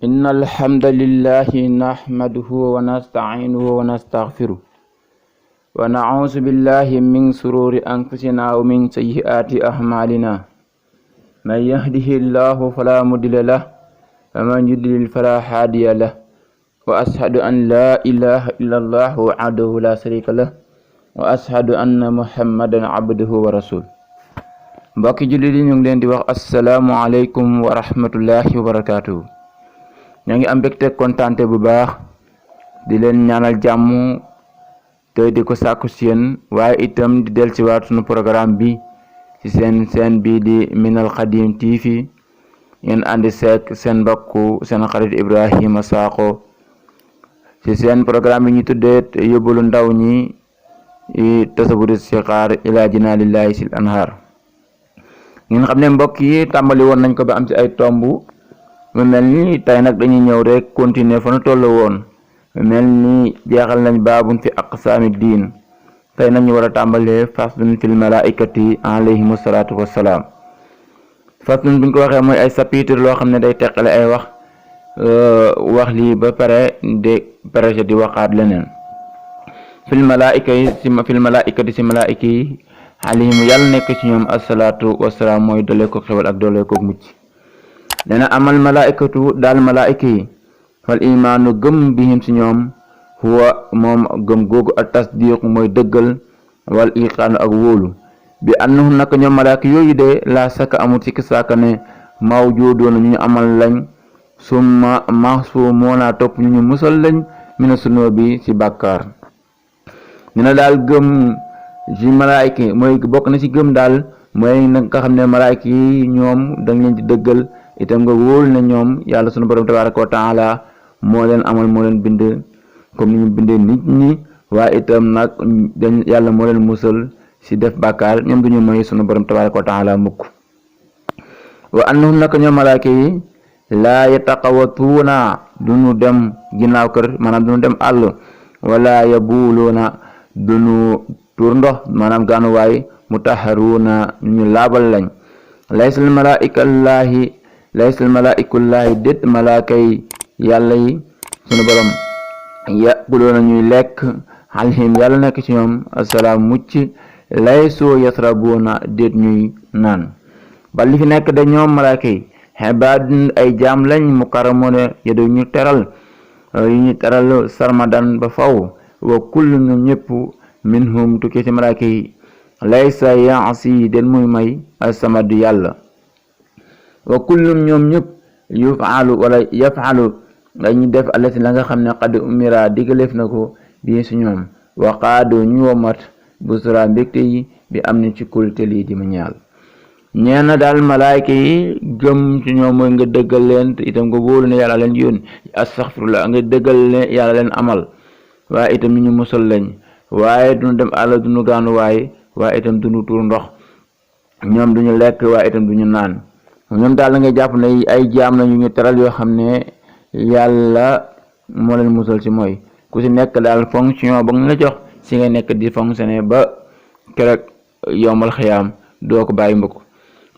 إن الحمد لله نحمده ونستعينه ونستغفره ونعوذ بالله من شرور أنفسنا ومن سيئات أعمالنا من يهده الله فلا مضل له ومن يضلل فلا هادي له وأشهد أن لا إله إلا الله وحده لا شريك له وأشهد أن محمدا عبده ورسوله. mbokki jullit yi ñu ngi leen di wax asalaamualeykum wa rahmatullahi wa barakaatuhu. ñoo ngi am mbégte kontaante bu baax di leen ñaanal jàmm te di ko sàkku si yéen waaye itam di dellusiwaat sunu programme bi ci seen bi di Minal Khadim TV ngeen àndi seek seen mbokku seen xarit Ibrahima Sakho ci seen programme bi ñu tuddee yóbbalu ndaw ñi tasawudu sixaar ila jinaalillahi sil anhar. ngeen xam ne mbokk yi tàmbali woon nañ ko ba am ci ay tomb mu mel ni tey nag dañuy ñëw rek continuer fa nu toll woon mu mel ni jeexal nañ baabun fi aqsaami diin tey nag ñu war a tàmbalee faslun fil malaikati alayhimu salaatu wassalaam. faslun buñ ko waxee mooy ay chapitre loo xam ne day teqale ay wax lii ba pare de projet di waxaat leneen. fil malaikati si malaika yi alayhimu yàlla nekk ci ñoom asalaatu wassalaam mooy doole ko xewal ak doole ko mucc. dana amal malaikatu daal malaika yi fal imaanu gëm bihim ci ñoom huwa moom gëm googu ak tasdiq mooy dëggal wal iqaanu ak wóolu bi annahum naka ñoom malaika yooyu de la saka amul ci kisaaka ne mawjudoona ñu amal lañ summa mahsumoona topp ñu musal lañ mina sunoo bi ci bàkkaar. dina daal gëm ci malaika mooy bokk na ci gëm daal mooy nag nga xam ne malaika yi ñoom dañ leen di dëggal itam nga wóolu ne ñoom yàlla sunu borom tabaraka wa taala moo leen amal moo leen bind comme ni ñu bindee nit ñi waaye itam nag yàlla moo leen musal ci def bàkkaar ñoom duñu moy sunu borom tabaraka wa taala mukk. wa annahum naka ñoom malaaka yi laa yataqawatuuna duñu dem ginnaaw kër maanaam duñu dem àll wala yabuluuna duñu tuur ndox maanaam gaanuwaay mutaharuuna ñu laabal lañ. laysal malaikullahi det malaaka yi yàlla yi sunu borom yaquluuna ñuy lekk alayhim yàlla nekk ci ñoom asalaam mucc laysoo yasrabuuna det ñuy naan. ba li fi nekk da ñoom malaaka yi ibaadun ay jaam lañ mukarramuuna yadu ñu teral sarmadan ba faw wa kullu ñoom ñëpp minhum tukkee ci malaaka yi laysa yaasi den muy may asamadu yàlla. wa kullum ñoom ñëpp yafalu dañu def alati la nga xam ne qad umira digaleef na ko bi si ñoom wa qaado ñu womat busra mbégte yi bi am ni ci kulte lii di ma ñaal. ñeena daal malaayka yi gëm ci ñoom mooy nga dëggal leen te itam nga wóolu ne yàlla leen yónni astaghfirullah nga dëggal ne yàlla leen amal waaye itam ñu musal lañ waaye duñu dem àll duñu gaanu waaye itam duñu tuur ndox ñoom duñu lekk waaye itam duñu naan. ñoom daal la ngay jàpp ne ay jaam la ñu teral yoo xam ne yàlla moo leen musal ci mooy ku ci nekk daal fonction ba nga la jox si nga nekk di fonctionner ba keroog yombal xiyaam doo ko bàyyi mbokk.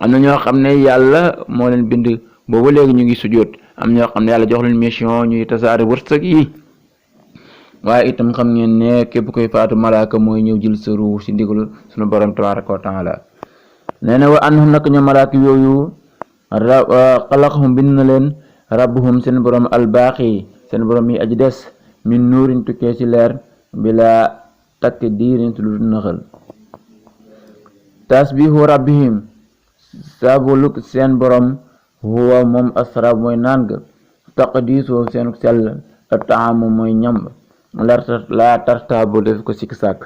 am na ñoo xam ne yàlla moo leen bind boobu léegi ñu ngi sujjóot am ñoo xam ne yàlla jox leen mission ñuy tasaare wërsëg yi waaye itam xam ngeen ne képp koy faatu malaaka mooy ñëw jël sa ruux ci ndigalu sunu borom tabaraka wa taala. nee na wa annahum nag ñoom malaaka yooyu xalaqahum bind na leen rabbuhum seen borom albaqi seen borom yi aji des min nuurin tukkee ci leer bila takk diirin lu naxal. tasbihu rabbihim sabuluk seen borom huwa moom asrab mooy naan ga taqdiisoo seen sell taamu mooy ñam la tartabu def ko sikk sàkk.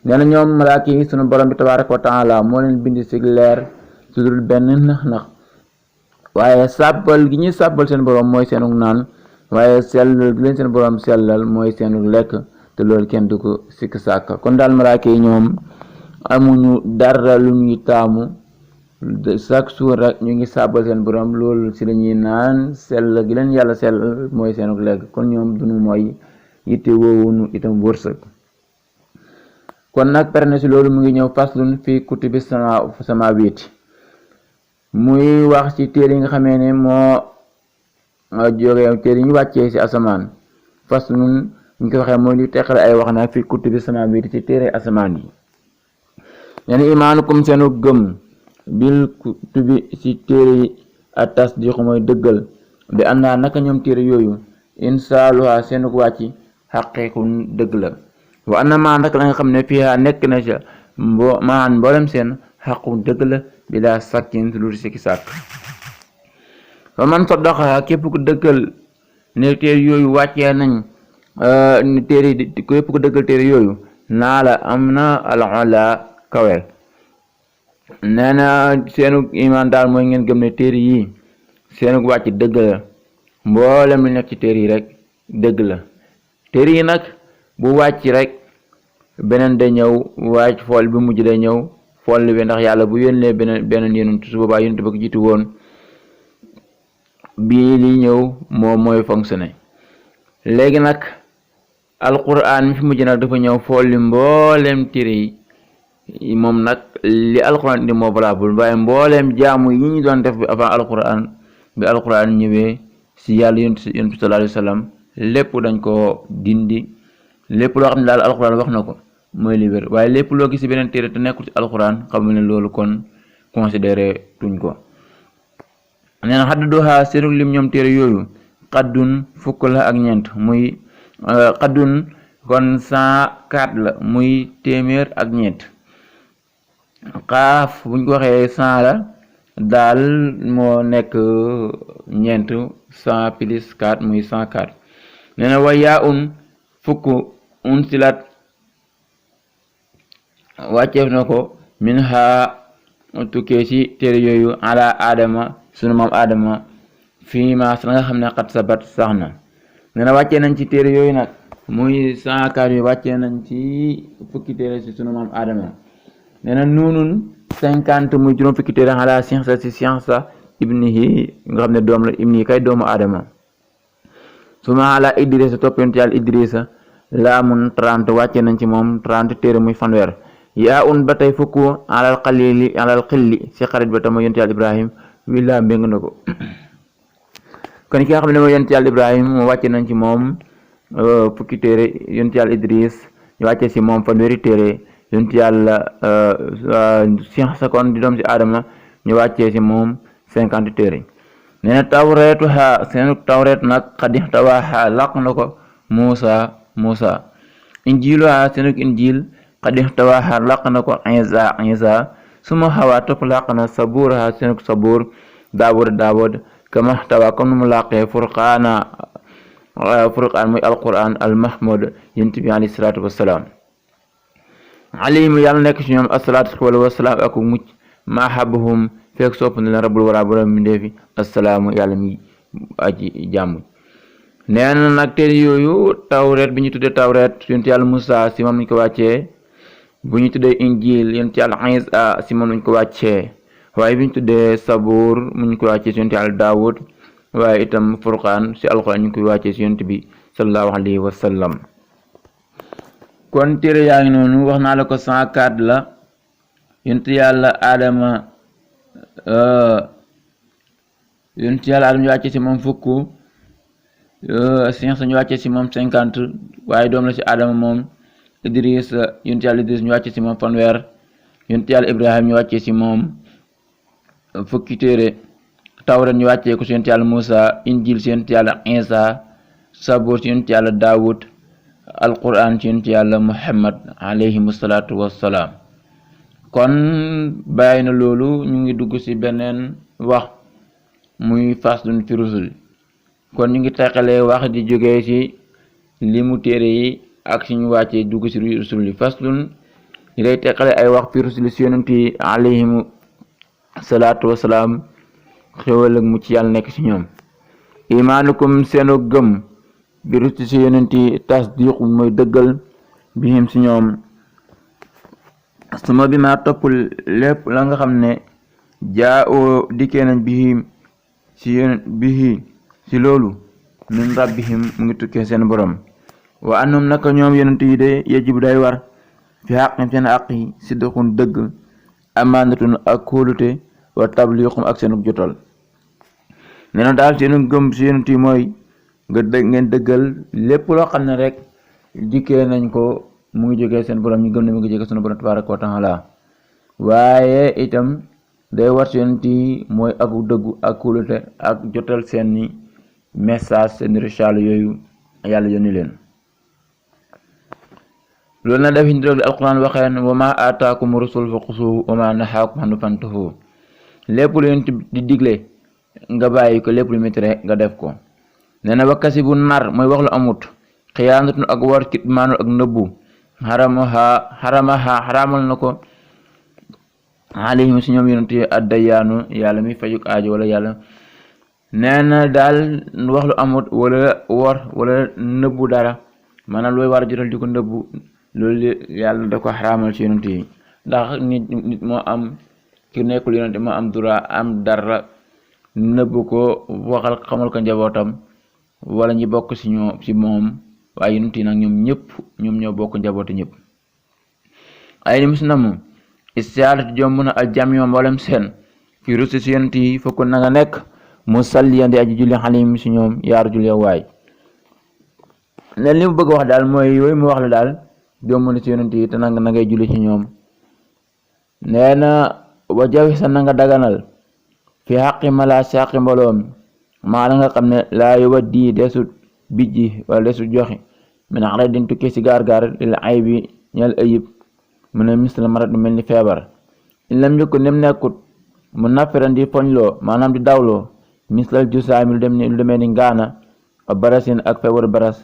nee na ñoom malaaka yi sunu borom bi tabaraka wa taala moo leen bind ci leer su dul benn nax waaye sàbbal gi ñuy sàbbal seen borom mooy seenug naan waaye sellal gi leen seen borom sellal mooy seenug lekk te loolu kenn du ko sikk sàkk. kon daal malaaka yi ñoom amuñu dara lu ñuy taamu chaque jour rek ñu ngi sàbbal seen borom loolu ci lañuy naan sell gi leen yàlla sellal mooy seenug lekk kon ñoom duñu mooy yitte woowunu itam wërsëg. kon nag perne si loolu mu ngi ñëw faslun fi kutubi samawiti muy wax ci téere yi nga xamee ne moo jóge téere yi ñu wàccee ci asamaan faslun ñu ko waxee mooy li teqale ay wax naa fi kutubi sama bi ci téere asamaan yi leen imaanukum seenu gëm bil kutubi ci téere yi a tasdiq mooy dëggal bi àndaa naka ñoom téere yooyu insaaluha seenu wàcci xaqiiqun dëgg la wa anna maa ndak la nga xam ne fiha nekk na ca mboolem seen xaqu dëgg la bi daa sàkkin lu sikki sàkk fa man saddaqa képp ku dëggal ne téere yooyu wàccee nañ képp ku dëggal téere yooyu naa la am na al-ula kawel nee na seenu iman daal mooy ngeen gëm ne téere yi seenu wàcc dëgg la mboolem li nekk ci téere yi rek dëgg la téere yi nag bu wàcc rek beneen day ñëw wàcc fool bi mujj day ñëw fool bi ndax yàlla bu yónnee beneen yonent su boobaa yonent ba ko jiitu woon bii li ñëw moom mooy fonctionné léegi nag alquran mi fi mujj nag dafa ñëw fool li mboolem téere yi moom nag li alquran di moo valable waaye mboolem jaamu yi ñu doon def bi avant alquran bi alquran ñëwee si yàlla yonent sallallahu alayhi wa sallam lépp dañ ko dindi lépp loo xam ne daal alquran wax na ko mooy li wér waaye lépp loo gis ci beneen téere te nekkul ci alquran xam ne loolu kon considéré tuñ ko nee na xadduduha seenu lim ñoom téere yooyu xaddun fukk la ak ñeent muy xaddun kon 104 la muy téeméer ak ñeent xaaf buñ ko waxee 100 la daal moo nekk ñeent 100 plus 4 muy 104 nee na wa yaa un fukk unsilat wàcceef na ko min ha tukkee ci téere yooyu ala adama sunu maam adama fii ma sa nga xam ne xat sabat sax na nee na wàccee nañ ci téere yooyu nag muy 104 yu wàccee nañ ci fukki téere ci sunu maam adama nee na nuunun 50 muy juróom fukki téere ala science ci science ibnihi nga xam ne doom la ibnihi kay doomu adama suma ala idrisa toppent yàlla idrisa laamun 30 wàccee nañ ci moom 30 téere muy fanweer yaa un ba tey fukk alal xilli si xarit ba tama yonent yàlla ibrahim wi laa mbéng na ko kon ki nga xam ne mooy yonent yàlla ibrahim moo wàcce nañ ci moom fukki téere yonent yàlla idris ñu wàcce si moom fanweeri téere yonent yàlla science kon di doom si adama ñu wàccee si moom 50 téere nee na tawreetu ha seen tawreet nag xadi tawaaxa laq na ko Musa injilu ha seen injil xadi tawaaxa laq na ko Isa suma xawaa topp laq na sabuur ha seen sabuur daawud kama tawa comme nu mu laqee furqaan muy alquran al mahmud yonent bi alayhi salaatu wassalaam alayhim yàlla nekk ci ñoom asalaatu wasalaam ak mucc ma habahum fekk sopp na leen rabbul wara borom mindeefi assalaamu yàlla mi aji jàmm nee na nag téere yooyu tawreet bi ñu tuddee tawreet yonent yàlla Musa si moom lañ ko wàccee bu ñu tuddee injil yonent yàlla Isa si moom lañ ko wàccee waaye bi ñu tuddee sabuur mu ñu ko wàccee si yonent yàlla Daawud waaye itam furqaan si alxuraan ñu koy wàccee si yonent bi sallallahu alayhi wa sallam kon téere yaa ngi noonu wax naa la ko 104 la yonent yàlla Adama ñu wàccee si moom fukk science ñu wàccee si moom 50 waaye doom la si Adama moom Idris yonent yàlla Idris ñu wàccee si moom fanweer yonent yàlla Ibrahim ñu wàccee si moom fukki téere tawret ñu wàccee ko si yonent yàlla Musa injil si yonent yàlla Isa sabuur si yonent yàlla Daawud alquran ci yonent yàlla Muhammad alayhimu salaatu wassalaam kon bàyyi na loolu ñu ngi dugg ci beneen wax muy faslun fi rusul kon ñu ngi teqalee wax di jógee ci limu téere yi ak suñu wàccee dugg ci rusul yi faslun yi lay teqale ay wax fi rusul ci yonent yi alayhimu salaatu wassalaam xéwal ak mucc yàlla nekk ci ñoom imaanukum seenu gëm bi rusul ci yonent yi tasdiq mooy dëggal bihim ci ñoom suma bi ma toppul lépp la nga xam ne jaa oo dikkee nañ bihim ci loolu min rabbihim mu ngi tukkee seen borom wa annum naka ñoom yonent yi de yajib day war fi xaqim seen àq yi sidqun dëgg amaanatun ak kóolute wa tabliqum ak seen jotal nee na daal seenu gëm si yonent yi mooy ngeen dëggal lépp loo xam ne rek dikkee nañ ko mu ngi jógee seen borom ñu gëm ne mu ngi jógee sunu borom tabaaraka wa taala waaye itam day war si yonent yi mooy ak dëggu ak kóolute ak jotal seeni message seen risaala yooyu yàlla yónni leen. loolu na def ñu déglu alquran waxee wa ma aataakum rasul fa xusuuhu wa ma nahaakum anhu fantahu lépp lu yonent di digle nga bàyyi ko lépp lu mu tere nga def ko. nee na wakkasi bu nar mooy wax lu amut xiyaanatun ak war kitmaanu ak nëbbu xaraamal na ko alayhim si ñoom yonent yi addayaanu yàlla mi fajuk aajo wala yàlla. nee na daal wax lu amut wala wor wala nëbbu dara maanaam looy war a jotal di ko nëbbu loolu yàlla da ko xaraamal si yonent yi ndax nit moo am ki nekkul yonent moo am droit am dara nëbbu ko waxal xamal ko njabootam wala ñi bokk si moom waaye yonent yi nag ñoom ñoo bokk njabooti ñëpp. ay ni mus na mu istiaadatu jomb na al jam yoom mboolem seen fi rusi si yonent yi fokk na nga nekk mu salliyandi aji julli xalim si ñoom yaaru julli waay. leen li mu bëgg wax daal mooy yooyu mu wax la daal jomb na si yonent yi te na ngay julli ci ñoom. nee na wa jawi sa na nga daganal fi xaqi mala si xaqi mbooloom maa la nga xam ne laa yowa di desu bijji wala desu joxi min xara din tukkee si gaar-gaar lil ay bi ñal ayib mu ne misla marat mel ni feebar in lam yëkku nem nekkut mu nafiran di foñloo maanaam di dawloo mislal jusaami lu demee ni ngaana a barasin ak feebar baras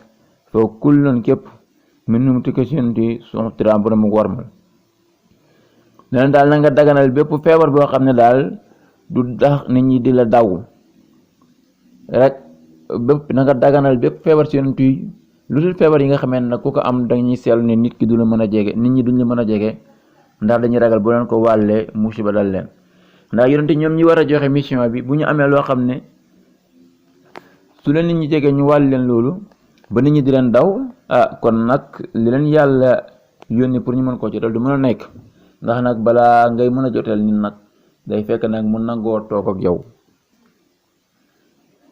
foo kullun képp min num tukkee si yonent yi suñu tiraam bu mu warmal. leen daal na nga daganal bépp feebar boo xam ne daal du tax nit ñi di la daw rek bépp na nga daganal bépp feebar si yonent yi lu dul feebar yi nga xamee ne nag ku ko am dañuy seetlu ne nit ki du la mën a jege nit ñi duñ la mën a jege ndax dañuy ragal bu leen ko wàllee musiba dal leen. ndax yonent ñoom ñi war a joxe mission bi bu ñu amee loo xam ne su leen nit ñi jege ñu wàll leen loolu ba nit ñi di leen daw kon nag li leen yàlla yónni pour ñu mën koo jotal du mën a nekk ndax nag balaa ngay mën a jotal nit nag day fekk nag mu nangoo toog ak yow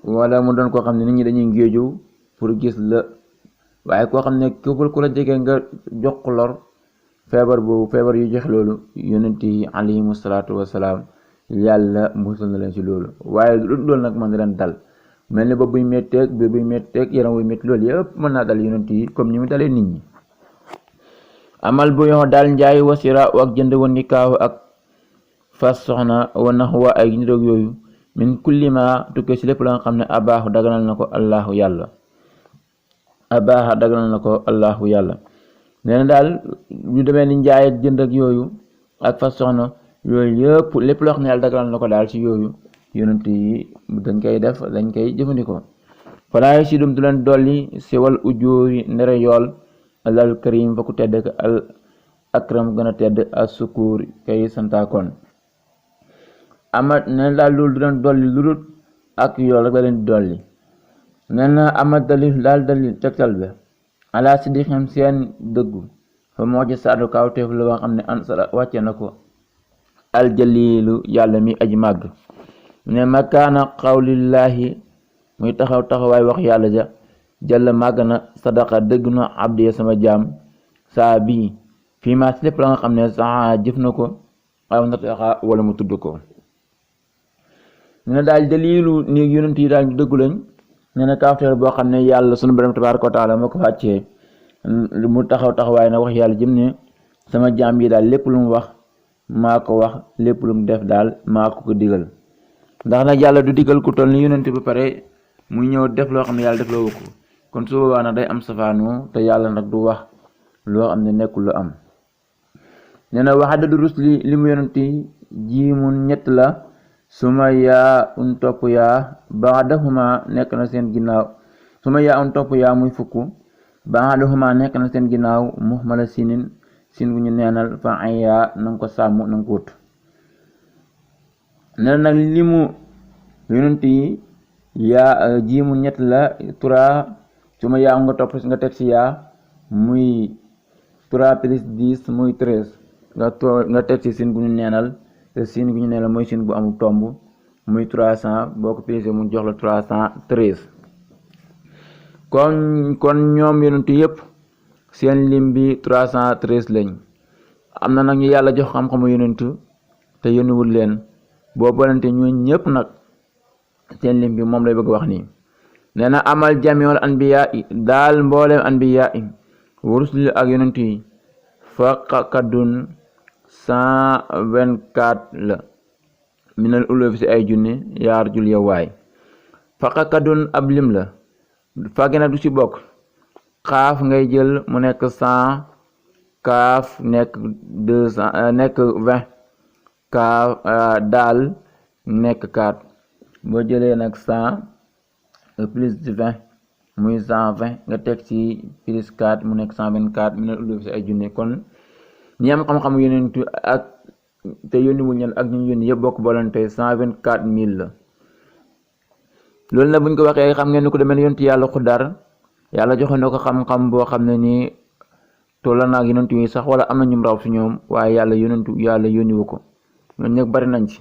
wala mu doon koo xam ne nit ñi dañuy ngéeju pour gis la waaye koo xam ne képpul ku la jege nga jox ko lor feebar yu joxe loolu yonent yi alayhimu salaatu wasalaam yàlla musal na leen si loolu. waaye loolu nag mën na leen dal mel ni bopp buy métteeg biir buy métteeg yaram buy métti loolu yëpp mën naa dal yonent yi comme ni mu dalee nit ñi. amal bu yoo daal njaay wasira ak jënd wa nikaahu ak fas soxna wa naxwa ay niroog yooyu min kulli ma tukkee si lépp la nga xam ne abaaxu daganal na ko allahu yàlla nee na daal ñu demee ni njaay ak jënd ak yooyu ak fas soxna yooyu yëpp lépp loo xam ne yàlla daganal na ko daal si yooyu yonent yi dañ koy def dañ koy jëfandikoo. falaayi si dum du leen dolli si wal ujóori ndere yool alal karim fa ku tedd ka al akram gën a tedd as sukuur kay santaakoon. amat nee na daal loolu du leen dolli lu dul ak yool rek la leen di dolli. nee na amat dalil daal dalil tegtal be ala sidixam seen dëggu fa moo ci saatu kaw teef la wax xam ne ansala wàcce na ko aljalilu yàlla mi aji màgg. ne makaana qawlillahi muy taxawaay wax yàlla ja jalla màgg na sadaqa dëgg na abdi sama jaam saa bii fii maa si lépp la nga xam ne saxa jëf na ko aw nataxa wala mu tudd ko. ne daal dalilu ni yonent yi daal ñu dëggu lañ. nee na kaafteer boo xam ne yàlla sunu borom tabaaraka wa taala moo ko wàccee mu taxawaay na wax yàlla jëm ne sama jaam yi daal lépp lu mu wax maa ko wax lépp lu mu def daal maa ko digal. ndax nag yàlla du digal ku toll ni yonent ba pare muy ñëw def loo xam ne yàlla def loo ko kon su boobaa nag day am safaanu te yàlla nag du wax loo xam ne nekkul lu am. nee na waxadadu rusli li mu yonent jiimun ñett la suma yaa un topp yaa baadahuma nekk na seen ginnaaw suma yaa un topp yaa muy fukk baadahuma nekk na seen ginnaaw muhmala sinin sin gu ñu neenal fa ay yaa nanga ko sàmm nanga ko wut. nee na nag li mu yonent yi yaa jiimu ñett la tura suma yaa nga topp nga teg si yaa muy 3 plus 10 muy 13 nga teg si sin gu ñu neenal te siin gu ñu neenal mooy siin bu amul tomb muy 300 boo ko pesé mu jox la 313. kon ñoom yonent yëpp seen lim bi 313 lañ. am na nag ñu yàlla jox xam-xamu yonent te yónniwul leen boo bolante ñooñ ñëpp nag seen lim bi moom lay bëgg wax nii. nee na amal jamiul anbiya daal mbooleem anbiya wa rusuli ak yonent yi faqakadun 124 la minal ulufi si ay junni yaar jul yowaay. faqakadun ab lim la fagi nag du ci bokk. xaaf ngay jël mu nekk 100 kaaf nekk 200 nekk 20 kaaf daal nekk 4 boo jëlee nag 100 plus 20 muy 120 nga teg ci plus 4 mu nekk 124 minal ulufi si ay junni. kon ñi am xam-xam yonent ak te yónniwuñ leen ak ñu yónni yëpp bokk bolante 124,000 la. loolu nag buñ ko waxee xam ngeen ni ko demee yonent yàlla Xudar yàlla joxe na ko xam-xam boo xam ne nii tolla naag yonent yi sax wala am na ñu raw si ñoom waaye yàlla yónniwu ko. ñoom ñëpp bari nañ ci.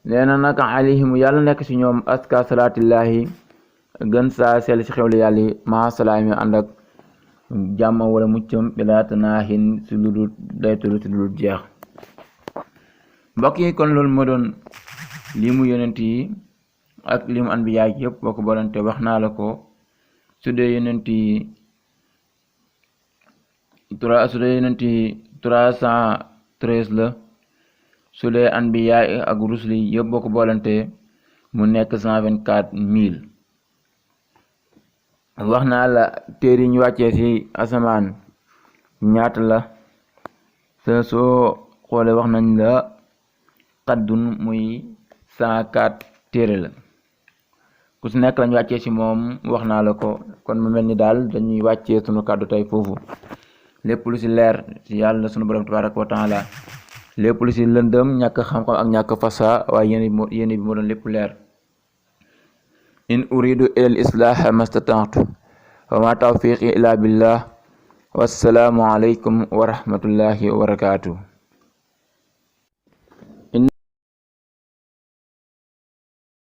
nee na nag alayhim yàlla nekk si ñoom aska salaatillahi gën saa sell si xewli yàlla yi maa salaami ànd ak jàmm wala muccam bilaata naahin si lu dul daytalu si lu dul jeex. mbokk yi kon loolu moo doon limu yonent yi ak limu anbiya yëpp boo ko bolante wax naa la ko. su dee yonent yi 313 la. su dee anbiya ak rusuli yëpp boo ko bolante mu nekk 124,000. wax naa la téere yi ñu wàccee ci asamaan ñaata la soo xoolee wax nañ la xaddun muy 104 téere la. ku si nekk lañ wàccee ci moom wax naa la ko. kon mu mel ni daal dañuy wàccee sunu kàddu tey foofu. lépp lu ci leer ci yàlla sunu borom tabaraka wa taala, lépp lu ci lëndëm ñàkk xam-xam ak ñàkk fasa waaye yéen bi moo doon lépp leer. in uridu ila al islaha mastata'tu wa ma tawfiqi illa billah wassalaamu alaykum wa rahmatullahi wa barakatuh.